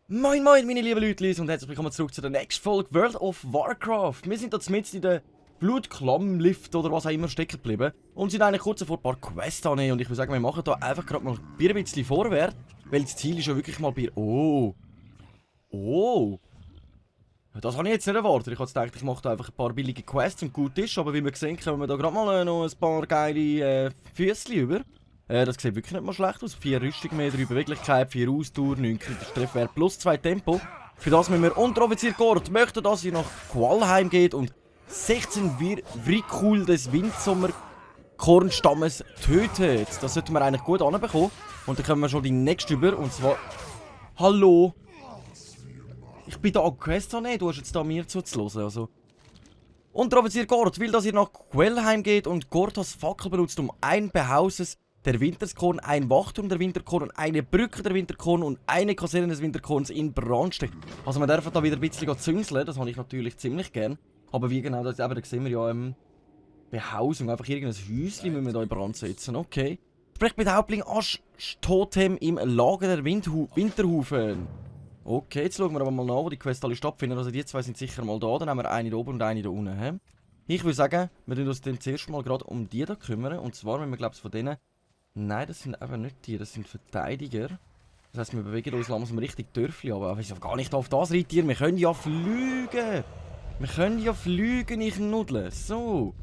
Moin moin meine lieben Leute und herzlich willkommen zurück zu der nächsten Folge World of Warcraft. Wir sind jetzt mitten in der Blutklammlift oder was auch immer stecken geblieben und sind eigentlich kurz vor ein paar Quests annehmen und ich würde sagen, wir machen da einfach gerade mal ein bisschen vorwärts, weil das Ziel ist ja wirklich mal bei... Oh! Das habe ich jetzt nicht erwartet. Ich habe gedacht, ich mache da einfach ein paar billige Quests und gut ist, aber wie wir sehen, kommen wir da gerade mal noch ein paar geile Füßchen über. Das sieht wirklich nicht mal schlecht aus. 4 Rüstung mehr, 3 Beweglichkeit, 4 Ausdauer, 9 kritischer Trefferwert plus 2 Tempo. Für das müssen wir Unteroffizier Gord möchte, dass ihr nach Qualheim geht und 16 Vrikul des Windsommer-Kornstammes tötet. Das sollten wir eigentlich gut anbekommen. Und dann kommen wir schon die nächste über und zwar... Hallo! Ich bin da an Quest nicht, du hast jetzt da mir zuzuhören, also... Unteroffizier Gord will, dass ihr nach Quellheim geht und Gord das Fackel benutzt, um ein Behauses der Winterskorn, ein Wachturm der Winterkorn, eine Brücke der Winterkorn und eine Kaserne des Winterkorns in Brand steckt. Also wir dürfen da wieder ein bisschen zünseln, das habe ich natürlich ziemlich gern. Aber wie genau, das, da sehen wir ja Behausung, einfach irgendein Häuschen müssen wir da in Brand setzen, okay. Sprecht mit Hauptling Asch Totem im Lager der Winterhufen. Okay, jetzt schauen wir aber mal nach, wo die Quests alle stattfinden. Also die zwei sind sicher mal da, dann haben wir eine da oben und eine da unten. He? Ich würde sagen, wir kümmern uns dann zuerst mal gerade um die da kümmern. Und zwar, wenn wir glaube ich von denen... Nein, das sind eben nicht die, das sind Verteidiger. Das heisst, wir bewegen uns langsam richtig Dörfli, aber ich gar nicht auf das reitieren. Wir können ja fliegen! Wir können ja fliegen, ich Nudeln. So.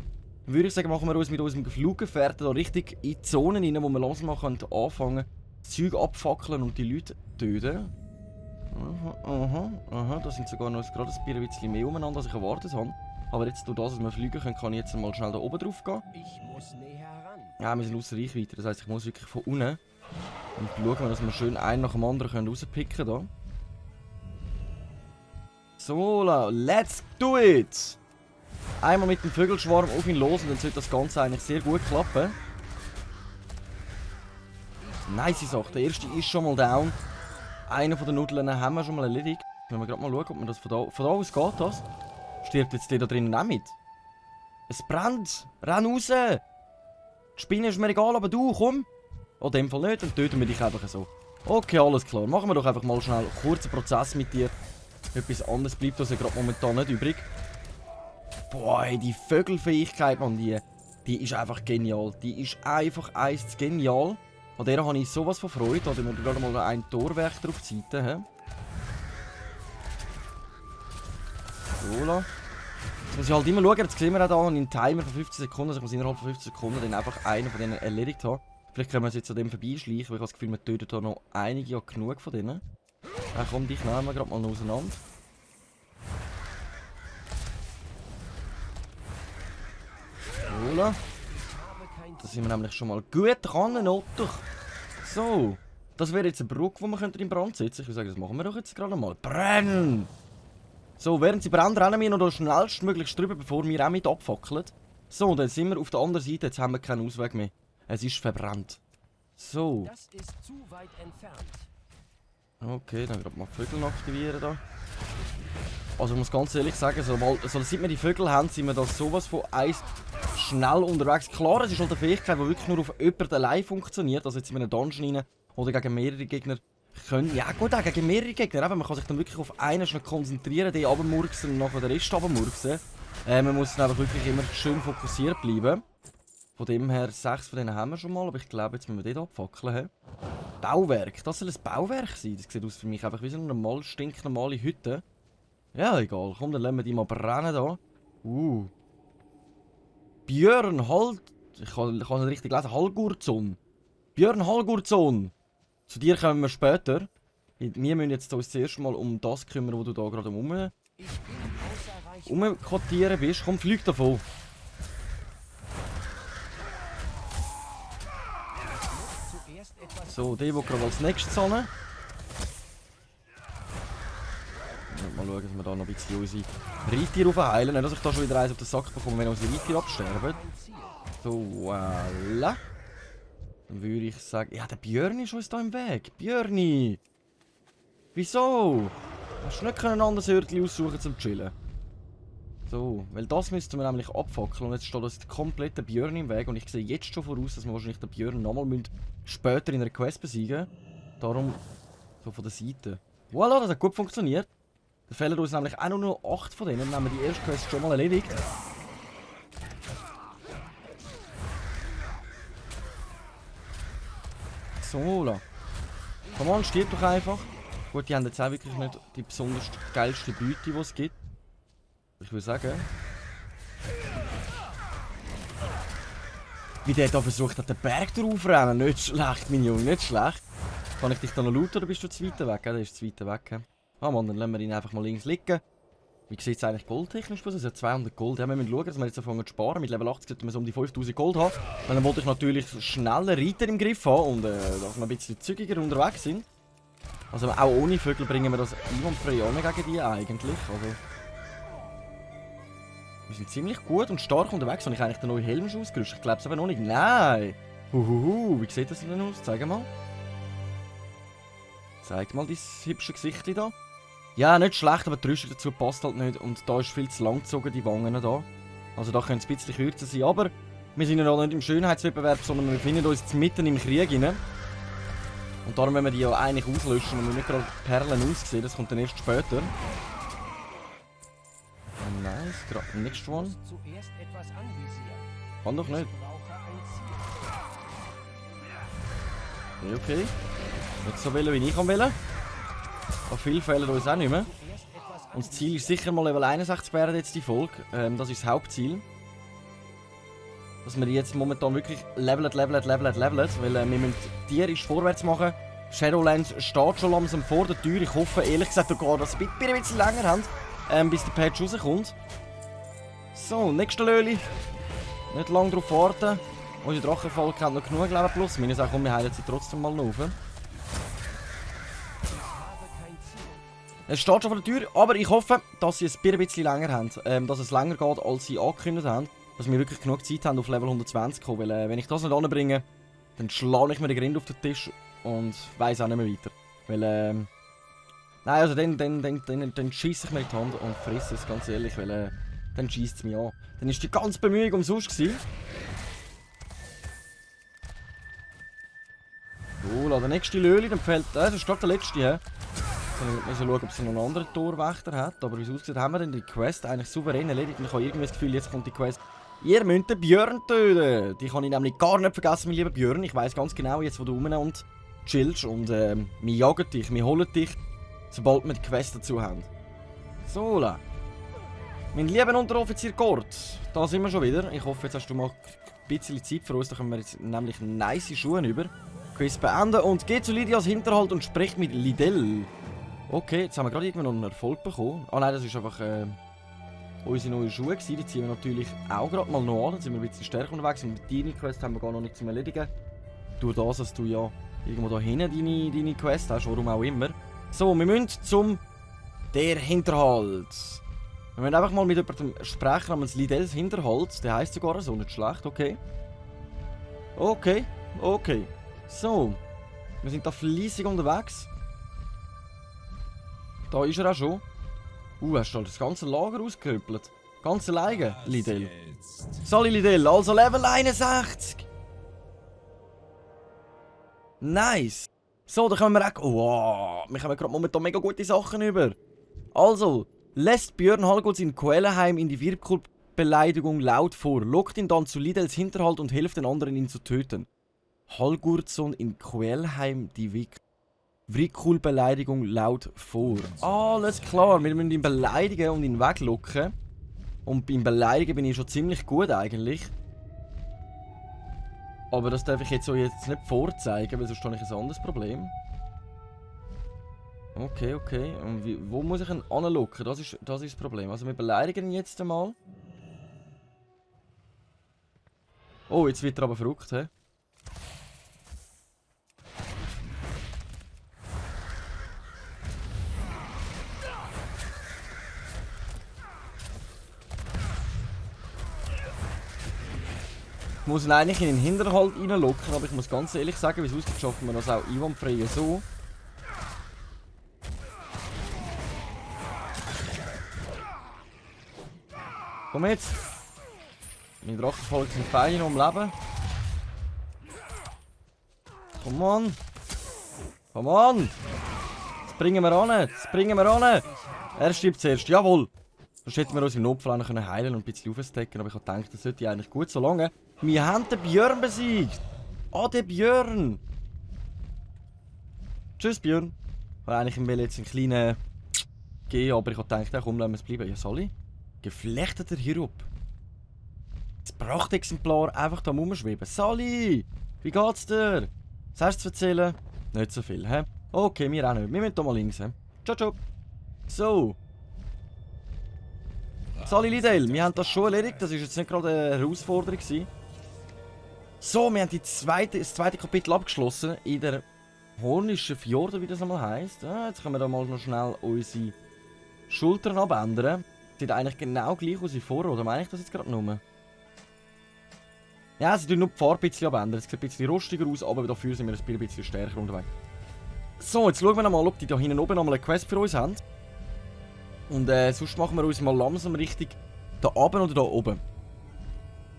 Dann würde ich sagen, machen wir uns mit unserem Fluggefährten da richtig in die Zonen rein, wo wir langsam mal anfangen das Zeug abfackeln und die Leute töten. Aha. Da sind sogar noch gerade ein bisschen mehr umeinander, als ich erwartet habe. Aber jetzt durch das, dass wir fliegen können, kann ich jetzt mal schnell da oben drauf gehen. Ich muss näher ran. Ja, wir sind außer Reichweite, das heisst, ich muss wirklich von unten. Und schauen, dass wir schön einen nach dem anderen rauspicken können. So, let's do it! Einmal mit dem Vögelschwarm auf ihn los und dann sollte das Ganze eigentlich sehr gut klappen. Nice Sache, der erste ist schon mal down. Einen von den Nudeln haben wir schon mal erledigt. Wenn wir gerade mal schauen, ob man das von da aus geht. Das. Stirbt jetzt der da drinnen auch mit? Es brennt! Renn raus! Die Spinne ist mir egal, aber du, komm! Oh, in dem Fall nicht, dann töten wir dich einfach so. Okay, alles klar. Machen wir doch einfach mal schnell einen kurzen Prozess mit dir. Etwas anderes bleibt uns ja gerade momentan nicht übrig. Boah, die Vögelfähigkeit, Mann, die ist einfach genial. Die ist einfach eins genial. An der habe ich sowas von Freude. Da tun wir gerade mal ein Torwerk drauf die Seite. He? So, jetzt muss ich halt immer schauen, jetzt sehen wir auch da einen Timer von 15 Sekunden. Also ich muss innerhalb von 15 Sekunden dann einfach einen von denen erledigt haben. Vielleicht können wir uns jetzt an dem vorbeischleichen, weil ich habe das Gefühl, wir töten da noch einige, ja genug von denen. Komm, dich nehmen wir gerade mal auseinander. So, da sind wir nämlich schon mal gut dran, Otto. So, das wäre jetzt eine Brücke, die wir in Brand setzen könnten. Ich würde sagen, das machen wir doch jetzt gerade mal. Brennen! So, während sie brennen, rennen wir noch schnellstmöglich drüber, bevor wir auch mit abfackeln. So, dann sind wir auf der anderen Seite. Jetzt haben wir keinen Ausweg mehr. Es ist verbrannt. So. Das ist zu weit entfernt. Okay, dann gerade mal die Vögel aktivieren da. Also ich muss ganz ehrlich sagen, seit wir die Vögel haben, sind wir da sowas von eins schnell unterwegs. Klar, es ist halt eine Fähigkeit, die wirklich nur auf jemanden allein funktioniert. Also jetzt in einem Dungeon rein oder gegen mehrere Gegner können. Ja gut, auch gegen mehrere Gegner. Aber man kann sich dann wirklich auf einen schnell konzentrieren, den runtermurksen und nachher den Rest runtermurksen. Man muss dann einfach wirklich immer schön fokussiert bleiben. Von dem her, 6 von denen haben wir schon mal, aber ich glaube, jetzt müssen wir den abfackeln. Bauwerk, das soll ein Bauwerk sein. Das sieht aus für mich einfach wie so eine stinknormale Hütte. Ja, egal. Komm, dann lassen wir die mal brennen da. Björn, halt... Ich kann nicht richtig lesen. Hallgurzon. Björn Hallgurzon. Zu dir kommen wir später. Wir müssen jetzt uns zuerst mal um das kümmern, wo du da gerade umquartieren bist. Komm, flieg davon. So, der gerade als nächstes an. Mal schauen, dass wir da noch ein bisschen unsere Reitiere aufheilen. Nicht, dass ich da schon wieder eins auf den Sack bekomme, wenn unsere Reitiere absterben. So, voilà. Dann würde ich sagen... Ja, der Björn ist uns da im Weg. Björni! Wieso? Hast du nicht ein anderes Örtchen aussuchen zum Chillen? So, weil das müssten wir nämlich abfackeln. Und jetzt steht uns der komplette Björn im Weg. Und ich sehe jetzt schon voraus, dass wir wahrscheinlich den Björn nochmal später in einer Quest besiegen. Darum so von der Seite. Voilà, das hat gut funktioniert. Da fehlen uns nämlich auch nur 8 von denen. Dann haben wir die erste Quest schon mal erledigt. So, la. Komm on, stirb doch einfach. Gut, die haben jetzt auch wirklich nicht die besonders geilste Beute, die es gibt. Ich würde sagen. Wie der da versucht hat, den Berg drauf rennen. Nicht schlecht, mein Junge, nicht schlecht. Kann ich dich da noch looten oder bist du zu weit weg? Der ist zu weit weg. Ah Mann, dann lassen wir ihn einfach mal links liegen. Wie sieht es eigentlich goldtechnisch aus? Es hat 200 Gold. Ja, wir müssen schauen, dass wir jetzt anfangen zu sparen. Mit Level 80 sollten wir so um die 5000 Gold haben. Dann wollte ich natürlich schneller Reiter im Griff haben und dass wir ein bisschen zügiger unterwegs sind. Also auch ohne Vögel bringen wir das einwandfrei an gegen die eigentlich. Also, wir sind ziemlich gut und stark unterwegs. Habe ich eigentlich den neuen Helm schon ausgerüstet? Ich glaube es aber noch nicht. Nein! Wie sieht das denn aus? Zeig mal. Zeig mal dein hübsche Gesicht da. Ja, nicht schlecht, aber die Rüstung dazu passt halt nicht. Und da ist viel zu lang gezogen, die Wangen da. Also da können es ein bisschen kürzer sein. Aber wir sind ja noch nicht im Schönheitswettbewerb, sondern wir befinden uns jetzt mitten im Krieg rein. Und darum wollen wir die ja eigentlich auslöschen und wir nicht gerade Perlen aussehen. Das kommt dann erst später. Nice, gerade next one. Zuerst etwas anvisieren. Kann doch nicht. Ich brauche ein Ziel. Okay. Nicht so wählen, wie ich will. Auf viele fehlen uns auch nicht mehr. Und das Ziel ist sicher mal Level 61 werden jetzt die Folge. Das ist das Hauptziel. Dass wir jetzt momentan wirklich leveln. Weil wir müssen tierisch vorwärts machen. Shadowlands steht schon langsam vor der Tür. Ich hoffe ehrlich gesagt sogar, dass wir ein bisschen länger haben, bis der Patch rauskommt. So, nächste Löli. Nicht lange darauf warten. Unsere Drachenvolk hat noch genug Leben plus. Minus auch, wir heilen sie trotzdem mal auf. Es steht schon vor der Tür, aber ich hoffe, dass sie es ein bisschen länger haben. Dass es länger geht, als sie angekündigt haben. Dass wir wirklich genug Zeit haben, auf Level 120 zu kommen. Weil wenn ich das nicht anbringe, dann schlage ich mir den Grind auf den Tisch und weiss auch nicht mehr weiter. Weil, nein, also dann scheisse ich mir in die Hand und frisse es, ganz ehrlich. Weil, dann scheisst es mich an. Dann ist die ganze Bemühung umsonst gewesen. So, der nächste Löli, dann fällt. Das ist gerade der letzte, hä? Wir müssen schauen, ob es noch einen anderen Torwächter hat. Aber wie es aussieht, haben wir dann die Quest eigentlich souverän erledigt. Und ich habe irgendwie das Gefühl, jetzt kommt die Quest. Ihr müsst den Björn töten. Die kann ich nämlich gar nicht vergessen, mein lieber Björn. Ich weiss ganz genau, jetzt wo du rum und chillst. Und wir jagen dich, wir holen dich, sobald wir die Quest dazu haben. So, mein lieber Unteroffizier Gord, da sind wir schon wieder. Ich hoffe, jetzt hast du mal ein bisschen Zeit für uns. Da kommen wir jetzt nämlich nice Schuhe über. Quiz beenden und geht zu Lydias Hinterhalt und spricht mit Lidl. Okay, jetzt haben wir gerade irgendwann noch einen Erfolg bekommen. Ah nein, das ist einfach unsere neuen Schuhe gewesen. Die ziehen wir natürlich auch gerade mal noch an. Dann sind wir ein bisschen stärker unterwegs. Und die Quest haben wir gar noch nicht zum Erledigen. Durch das, dass du ja irgendwo da hinten deine Quest hast, warum auch immer. So, wir müssen zum der Hinterhalt. Wir müssen einfach mal mit jemandem sprechen namens Lidls Hinterhalt. Der heisst sogar so, nicht schlecht, okay. Okay. So, wir sind da fleissig unterwegs. Da ist er auch schon. Hast du das ganze Lager ausgehöppelt? Ganz alleine, Lidl. Sali Lidl, also Level 61. Nice. So, da können wir auch... Wow, wir haben gerade momentan mega gute Sachen über. Also, lässt Björn Hallgolds in Quellenheim in die Wirkkulbeleidigung laut vor, lockt ihn dann zu Lidls Hinterhalt und hilft den anderen, ihn zu töten. Hallgurdsson in Quellenheim die Wirkkulbeleidigung laut vor. Alles klar, wir müssen ihn beleidigen und ihn weglocken. Und beim Beleidigen bin ich schon ziemlich gut eigentlich. Aber das darf ich jetzt so nicht vorzeigen, weil sonst habe ich ein anderes Problem. Okay. Und wo muss ich ihn anlocken? Das ist das Problem. Also wir beleidigen ihn jetzt einmal. Oh, jetzt wird er aber verrückt, hä? Ich muss ihn eigentlich in den Hinterhalt reinlocken, aber ich muss ganz ehrlich sagen, wie es aussieht, schaffen wir das auch einwandfrei so. Komm jetzt. Mein Drachenvolk sind beide noch am Leben. Komm on. Komm on. Das bringen wir an. Das bringen wir an. Er stirbt zuerst. Jawohl. Sonst hätten wir uns im Notfall auch noch heilen und ein bisschen aufstecken. Aber ich habe gedacht, das sollte eigentlich gut so lange. Wir haben den Björn besiegt. Ah, den Björn. Tschüss, Björn. Ich wollte eigentlich ihm jetzt einen kleinen geben, aber ich habe gedacht, ja, komm, lassen wir es bleiben. Ja, soll ich? Geflechteter Hierub. Das Prachtexemplar einfach da rumschweben. Sally! Wie geht's dir? Was hast du zu erzählen? Nicht so viel, hä? Okay, wir auch nicht. Wir müssen hier mal links, hä? Ciao, ciao. So. Sally Lidl, wir haben das schon erledigt. Das war jetzt nicht gerade eine Herausforderung gewesen. So, wir haben das zweite Kapitel abgeschlossen. In der Hornischen Fjorde, wie das einmal heisst. Ah, jetzt können wir da mal noch schnell unsere Schultern abändern. Sieht eigentlich genau gleich aus wie vorher, oder meine ich das jetzt gerade nur? Ja, sie tun nur die Farbe ein bisschen abändern. Es sieht ein bisschen rustiger aus, aber dafür sind wir ein bisschen stärker unterwegs. So, jetzt schauen wir mal, ob die da hinten oben nochmal eine Quest für uns haben. Und sonst machen wir uns mal langsam richtig da oben oder da oben.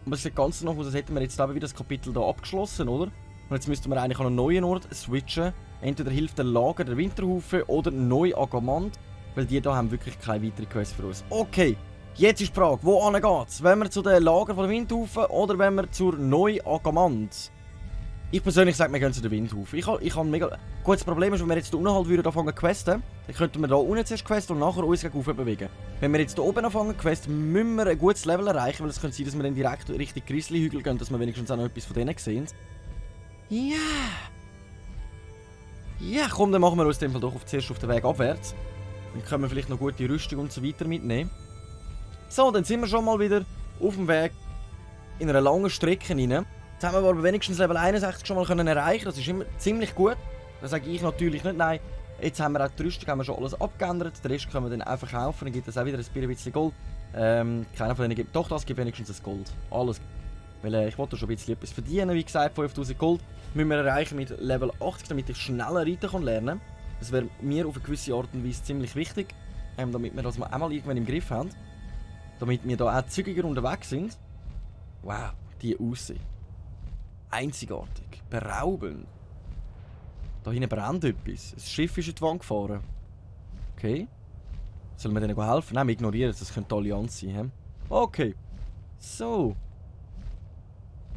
Und es sieht ganz noch aus, als hätten wir jetzt eben wieder das Kapitel da abgeschlossen, oder? Und jetzt müssten wir eigentlich an einen neuen Ort switchen. Entweder hilft der Lager der Winterhufe oder Neu-Agamant. Weil die da haben wirklich keine weitere Quest für uns. Okay, jetzt ist die Frage, wo geht's? Wenn wir zu den Lager von der Windhufe oder wenn wir zur Neu-Agamant? Ich persönlich sage, wir gehen zu den Windhufen. Ich habe mega... Gut, das Problem ist, wenn wir jetzt hier unten halt würden anfangen zu questen, dann könnten wir da unten zuerst questen und nachher uns gegen oben bewegen. Wenn wir jetzt hier oben anfangen zu questen, müssen wir ein gutes Level erreichen, weil es könnte sein, dass wir dann direkt Richtung Grizzly-Hügel gehen, dass wir wenigstens auch noch etwas von denen sehen. Ja. Ja, komm, dann machen wir uns in dem Fall doch zuerst auf den Weg abwärts. Dann können wir vielleicht noch gute Rüstung und so weiter mitnehmen. So, dann sind wir schon mal wieder auf dem Weg in einer langen Strecke rein. Jetzt haben wir aber wenigstens Level 61 schon mal erreichen. Das ist immer ziemlich gut. Das sage ich natürlich nicht, nein. Jetzt haben wir auch die Rüstung, haben wir schon alles abgeändert. Den Rest können wir dann einfach kaufen, dann gibt es auch wieder ein bisschen Gold. Keiner von denen gibt... Doch, das gibt wenigstens das Gold. Alles. Weil ich wollte schon ein bisschen etwas verdienen. Wie gesagt, 5000 Gold müssen wir erreichen mit Level 80, damit ich schneller reiten lernen kann. Das wäre mir auf eine gewisse Art und Weise ziemlich wichtig. Damit wir das mal einmal irgendwann im Griff haben. Damit wir da auch zügiger unterwegs sind. Wow, die aussehen. Einzigartig. Beraubend. Da hinten brennt etwas. Ein Schiff ist in die Wand gefahren. Okay. Sollen wir denen helfen? Nein, wir ignorieren es. Das könnte die Allianz sein. He? Okay. So.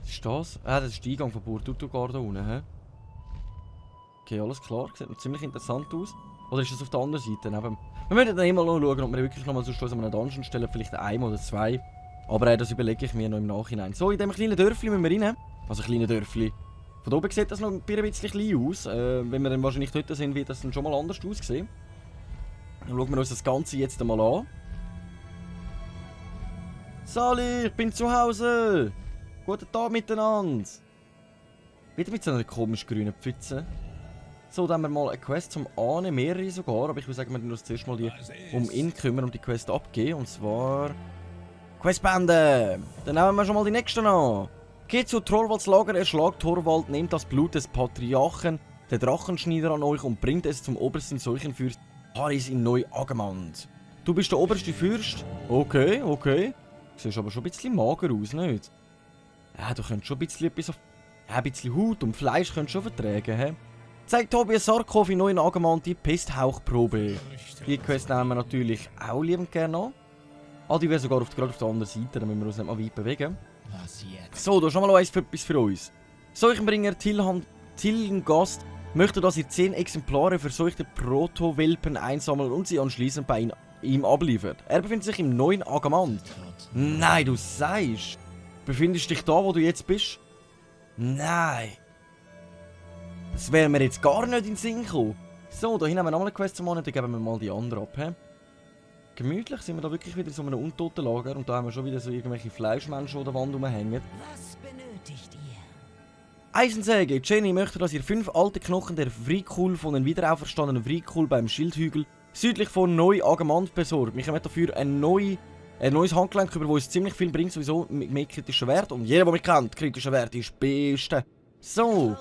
Was ist das? Ah, das ist der Eingang von Burg Utugard da unten. He? Okay, alles klar. Sieht ziemlich interessant aus. Oder ist das auf der anderen Seite? Neben... Wir müssen dann immer noch schauen, ob wir wirklich noch mal so an einem Dungeon stellen. Vielleicht ein oder zwei. Aber das überlege ich mir noch im Nachhinein. So, in diesem kleinen Dörfli müssen wir rein. Also kleine Dörfli. Von oben sieht das noch ein bisschen klein aus. Wenn wir dann wahrscheinlich dort sind, wird das dann schon mal anders aussehen. Dann schauen wir uns das Ganze jetzt einmal an. Sally, ich bin zu Hause. Guten Tag miteinander. Wieder mit so einer komisch grünen Pfütze. So, dann haben wir mal eine Quest zum Ahnen, mehrere sogar. Aber ich würde sagen, wir müssen uns zuerst mal um ihn kümmern und die Quest abgeben. Und zwar... Questbände! Dann nehmen wir schon mal die nächsten an. Geht zu Thorvalds Lager, erschlagt Thorvald, nehmt das Blut des Patriarchen, der Drachenschneider an euch und bringt es zum obersten Seuchenfürst Haris in Neu-Agamant. Du bist der oberste Fürst? Okay, okay. Du siehst aber schon ein bisschen mager aus, nicht? Ja, du könntest schon ein bisschen etwas auf... Ja, ein bisschen Haut und Fleisch könntest du schon vertragen, hä? Zeigt Tobias Sarkov in Neu-Agamant die Pesthauchprobe. Die Quest nehmen wir natürlich auch liebend gerne an. Ah, die wäre sogar gerade auf der anderen Seite, dann müssen wir uns nicht mal weit bewegen. So, da ist schon mal etwas für uns. Seuchenbringer Tilgengast möchte, dass ihr 10 Exemplare verseuchte Proto-Welpen einsammeln und sie anschließend bei ihm abliefert. Er befindet sich im neuen Agamant. Nein, du sagst. Befindest du dich da, wo du jetzt bist? Nein. Das wäre mir jetzt gar nicht in den Sinn gekommen. So, da hinten haben wir nochmal eine Quest zum Machen, dann geben wir mal die andere ab. He? Gemütlich sind wir da wirklich wieder in so einem untoten Lager und da haben wir schon wieder so irgendwelche Fleischmenschen an der Wand rumhängen. Was benötigt ihr? Eisensäge, Jenny möchte, dass ihr 5 alte Knochen der Vrikul von den wiederauferstandenen Vrikul beim Schildhügel südlich von Neu-Agamant besorgt. Wir haben dafür ein neues Handgelenk über, das uns ziemlich viel bringt, sowieso mit mehr kritischen Wert. Und jeder, der mich kennt, kritischer Wert ist das Beste. So,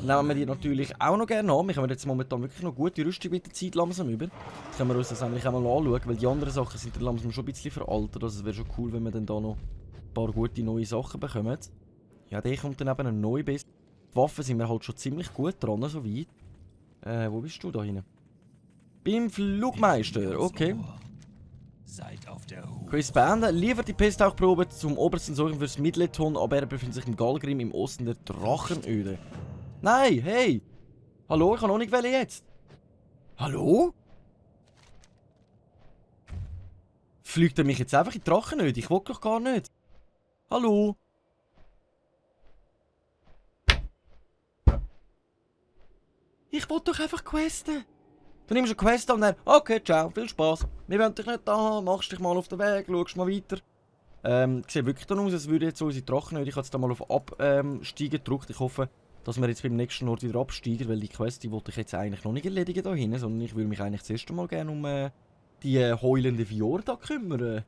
nehmen wir die natürlich auch noch gerne an. Wir haben jetzt momentan wirklich noch gute Rüstung mit der Zeit langsam über. Jetzt können wir uns das eigentlich auch mal anschauen, weil die anderen Sachen sind dann langsam schon ein bisschen veraltet. Also es wäre schon cool, wenn wir dann da noch ein paar gute neue Sachen bekommen. Ja, der kommt dann eben ein neu Biss. Die Waffen sind wir halt schon ziemlich gut dran, soweit. Wo bist du da hinten? Beim Flugmeister, okay. Seid auf der Hut. Chris Banda liefert die Pesttauchprobe zum obersten Sorgen fürs Midleton, aber er befindet sich in Galgrim im Osten der Drachenöde. Nein, hey! Hallo, ich kann auch nicht wählen jetzt. Hallo? Fliegt er mich jetzt einfach in die Drachenöde? Ich will doch gar nicht. Hallo? Ich will doch einfach questen. Du nimmst eine Quest an und dann, okay, ciao, viel Spaß. Wir wollen dich nicht da haben, machst dich mal auf den Weg, schaust mal weiter. Sieht wirklich dann aus, als würde jetzt unsere Drachenöde. Ich habe jetzt da mal auf Absteigen gedrückt. Ich hoffe, dass wir jetzt beim nächsten Ort wieder absteigen, weil die Quest, die wollte ich jetzt eigentlich noch nicht erledigen da hinten, sondern ich würde mich eigentlich das erste Mal gerne um die heulende Fjorde kümmern.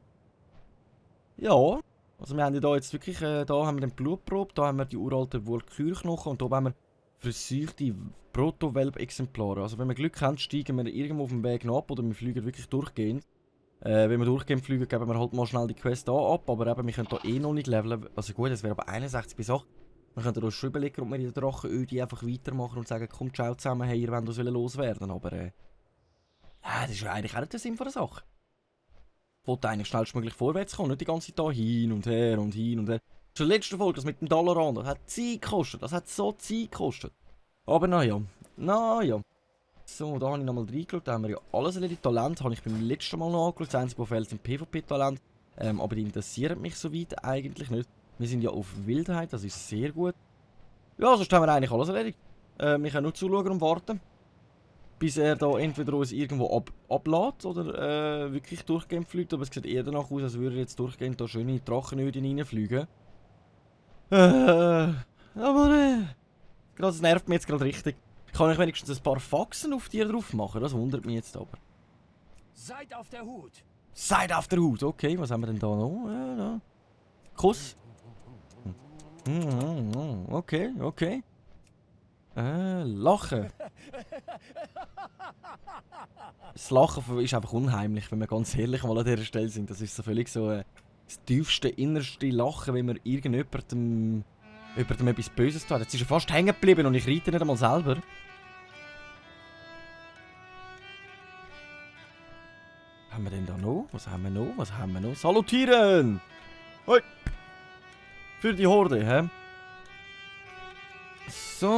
Ja, also wir haben ja da jetzt wirklich, da haben wir den Blutprobe, da haben wir die uralten Walkürknochen und da haben wir versuchte Proto-Welp-Exemplare. Also wenn wir Glück haben, steigen wir irgendwo auf dem Weg noch ab oder wir fliegen wirklich durchgehend. Wenn wir durchgehend fliegen, geben wir halt mal schnell die Quest da ab, aber eben, wir können da eh noch nicht leveln. Also gut, es wäre aber 61 bis 8. Wir könnten uns schon überlegen, ob wir in der Drachenöde einfach weitermachen und sagen, komm, ciao zusammen, hey, ihr wollt uns loswerden. Aber ja, das ist ja eigentlich auch nicht der Sinn von der Sache. Ich wollte eigentlich schnellstmöglich vorwärts kommen, nicht die ganze Zeit da hin und her und hin und her. Schon letzte Folge, das mit dem Dollar an, das hat Zeit gekostet, das hat so Zeit gekostet. Aber naja, So, da habe ich nochmal reingeschaut, da haben wir ja alles erledigt. Talent habe ich beim letzten Mal noch angeschaut, das einzige, was fehlt, sind PvP-Talent. Aber die interessieren mich soweit eigentlich nicht. Wir sind ja auf Wildheit, das ist sehr gut. Ja, sonst haben wir eigentlich alles erledigt. Wir können nur zuschauen und warten. Bis er da entweder uns irgendwo ablädt oder wirklich durchgehend fliegt. Aber es sieht eher danach aus, als würde er jetzt durchgehend da schön in die Drachenöden reinfliegen. Aber das nervt mich jetzt gerade richtig. Kann ich wenigstens ein paar Faxen auf dir drauf machen? Das wundert mich jetzt aber. Seid auf der Hut. Seid auf der Hut, okay, was haben wir denn da noch? Da. Kuss. Okay. Lachen. Das Lachen ist einfach unheimlich, wenn wir ganz ehrlich mal an dieser Stelle sind. Das ist so völlig so das tiefste, innerste Lachen, wenn man irgendjemandem etwas Böses tut. Jetzt ist er fast hängen geblieben und ich reite nicht einmal selber. Haben wir denn da noch? Was haben wir noch? Salutieren! Hoi! Für die Horde, hä? So,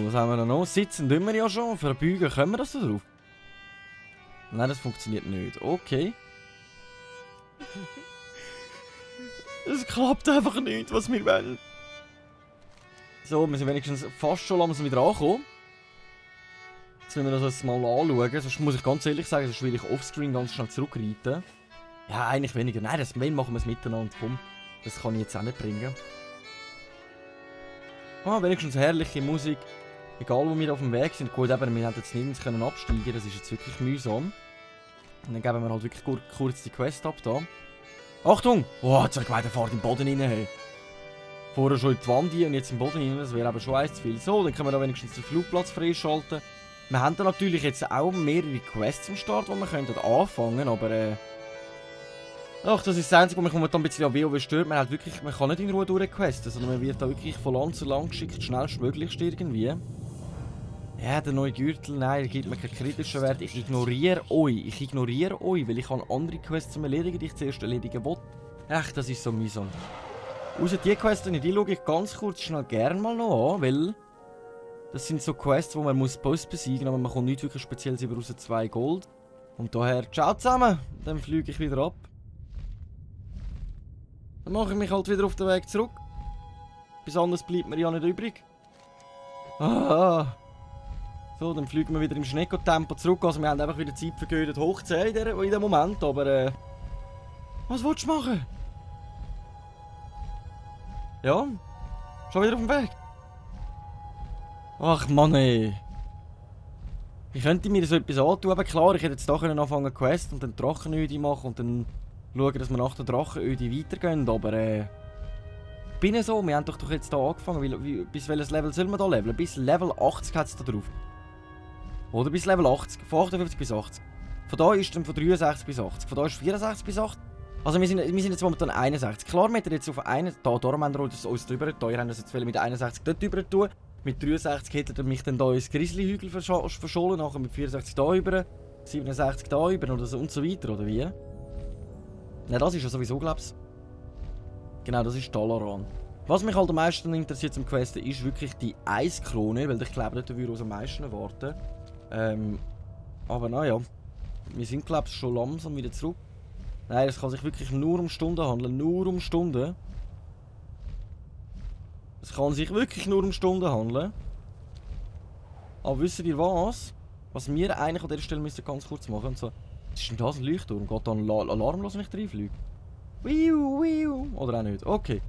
was haben wir da noch? Sitzen tun wir ja schon. Verbeugen können wir das da drauf? Nein, das funktioniert nicht. Okay. Es klappt einfach nicht, was wir wollen. So, wir sind wenigstens fast schon langsam wieder angekommen. Jetzt müssen wir das jetzt mal anschauen. Sonst muss ich ganz ehrlich sagen, sonst will ich offscreen ganz schnell zurückreiten. Ja, eigentlich weniger. Nein, wenn machen wir es miteinander. Komm, das kann ich jetzt auch nicht bringen. Ah, wenigstens herrliche Musik. Egal, wo wir auf dem Weg sind. Gut, eben, wir hätten jetzt nirgends absteigen können. Das ist jetzt wirklich mühsam. Und dann geben wir halt wirklich kurz die Quest ab da. Achtung! Oh, jetzt habe ich gemeint, er fährt in den Boden rein. Hey. Vorher schon in die Wand und jetzt im Boden rein. Das wäre aber schon eins zu viel. So, dann können wir da wenigstens den Flugplatz freischalten. Wir haben da natürlich jetzt auch mehrere Quests am Start, die wir anfangen können, aber ach, das ist das Einzige, was mich momentan ein bisschen an WoW stört. Man kann nicht in Ruhe durchquesten, sondern man wird da wirklich von Land zu Land geschickt, schnellstmöglichst irgendwie. Ja, der neue Gürtel, nein, der gibt mir keinen kritischen Wert. Ich ignoriere euch, weil ich habe andere Quests zum Erledigen, die ich zuerst erledigen will. Ach, das ist so mühsam. Außer die Quests, die schaue ich ganz kurz schnell gerne mal noch an, weil das sind so Quests, wo man Boss besiegen muss, aber man kommt nicht wirklich speziell über raus 2 Gold. Und daher, ciao zusammen, dann fliege ich wieder ab. Dann mache ich mich halt wieder auf den Weg zurück. Bis anderes bleibt mir ja nicht übrig. Ah. So, dann fliegen wir wieder im Schnecko-Tempo zurück. Also wir haben einfach wieder Zeit vergeudet hoch zu sehen in dem Moment, aber was willst du machen? Ja, schon wieder auf dem Weg. Ach Mann ey. Ich könnte mir so etwas antun, aber klar, ich hätte jetzt da anfangen Quest und dann Drachenöde machen und dann schauen, dass wir nach der Drachenöde weitergehen, aber bin so, wir haben doch jetzt hier angefangen, bis welches Level soll man da leveln? Bis Level 80 hat es da drauf. Oder bis Level 80, von 58 bis 80. Von da ist dann von 63 bis 80, von da ist 64 bis 80. Also wir sind jetzt momentan 61. Klar, wir haben jetzt auf einen, darum haben wir uns drüber getan, ihr habt das jetzt mit 61 dort drüber tun. Mit 63 hätte er mich dann hier ins Grizzly-Hügel verschollen, nachher mit 64 da über, 67 da über oder so und so weiter, oder wie? Nein, das ist ja sowieso, glaub's. Genau, das ist Dalaran. Was mich halt am meisten interessiert zum Questen ist wirklich die Eiskrone, weil ich glaube, dort würde ich am meisten erwarten. Aber naja, wir sind glaube ich schon langsam wieder zurück. Nein, es kann sich wirklich nur um Stunden handeln, nur um Stunden. Es kann sich wirklich nur um Stunden handeln. Aber wisst ihr was? Was wir eigentlich an dieser Stelle müssen ganz kurz machen müssen. Was ist denn das, ein Leuchtturm? Geht da ein Alarm los, wenn ich reinfliege? Oder auch nicht? Okay.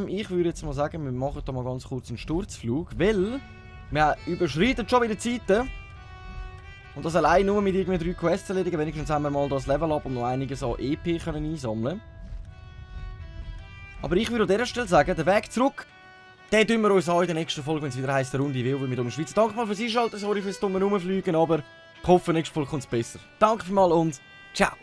Ich würde jetzt mal sagen, wir machen da mal ganz kurz einen Sturzflug, weil wir überschreiten schon wieder die Zeiten. Und das allein nur mit irgendwie 3 Quests erledigen. Wenigstens haben wir mal das Level up und noch einiges an EP können einsammeln. Aber ich würde an dieser Stelle sagen, den Weg zurück, den tun wir uns an in der nächsten Folge, wenn es wieder heisst, der Runde Wild mit Schweiz. Danke mal fürs Einschalten, sorry fürs dumme Rumfliegen, aber ich hoffe, nächste Folge kommt es besser. Danke vielmals und ciao!